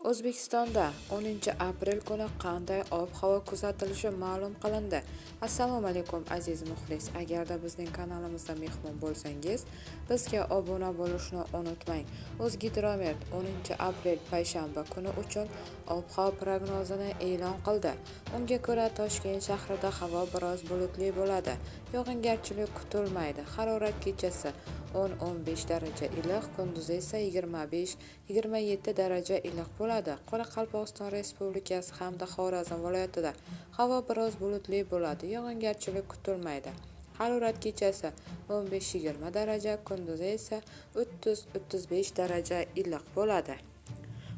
O'zbekistonda 10-aprel kuni qanday ob-havo kuzatilishi ma'lum qilindi. Assalomu alaykum, aziz muxlis. Agarda bizning kanalimizda mehmon bo'lsangiz, bizga obuna bo'lishni unutmang. O'zgidromet 10-aprel payshanba kuni uchun ob-havo prognozini e'lon qildi. Unga ko'ra, Toshkent shahrida havo biroz bulutli bo'ladi. Yog'ingarchilik kutilmaydi. Harorat kechasi 10-15 daraja iliq, kunduzi esa 25-27 daraja iliq bo'ladi. Qoraqalpog'iston Respublikasi hamda Xorazm viloyatida havo biroz bulutli bo'ladi, yog'ingarchilik kutilmaydi. Harorat kechasi 15-20 daraja, kunduzi esa 30-35 daraja iliq bo'ladi.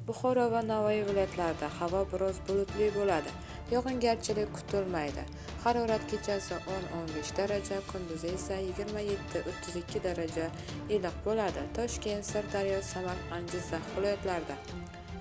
Buxoro va Navoiy viloyatlarida havo biroz bulutli bo'ladi, yog'ingarchilik kutilmaydi. Harorat kechasi 10-15 daraja, kunduzi esa 27-32 daraja iliq bo'ladi. Toshkent, Sirdaryo, Samarqand, Jizzax viloyatlarida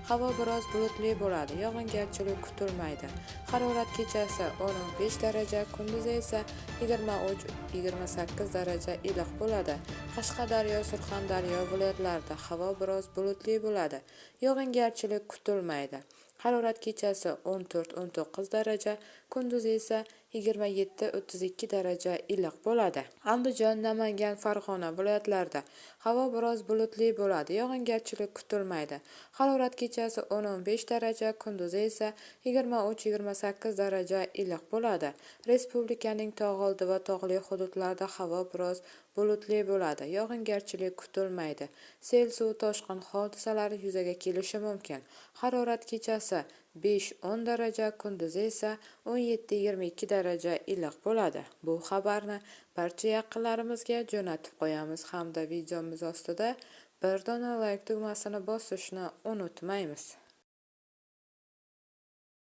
havo biroz bulutli bo'ladi, yog'ingarchilik kutilmaydi. Harorat kechasi 10-15 daraja, kunduzi esa 23-28 daraja iliq bo'ladi. Qashqadaryo, Surxondaryo viloyatlarida havo biroz bulutli bo'ladi, yog'ingarchilik kutilmaydi. Harorat kechasi 14-19 daraja, kunduzi esa 27-32 daraja iliq bo'ladi. Andijon, Namangan, Farg'ona viloyatlarida havo biroz bulutli bo'ladi, yog'ingarchilik kutilmaydi. Harorat kechasi 10-15 daraja, kunduzi esa 23-28 daraja iliq bo'ladi. Respublikaning tog'oldi va tog'li hududlarida havo biroz bulutli bo'ladi, yog'ingarchilik kutilmaydi. Sel suv toshqin hodisalari yuzaga kelishi mumkin. Harorat kechasi 5-10 daraja, kunduzi esa 17-22 daraja iliq bo'ladi. Bu xabarni barcha yaqinlarimizga jo'natib qo'yamiz hamda videomiz ostida bir dona layk tugmasini bosishni unutmaymiz.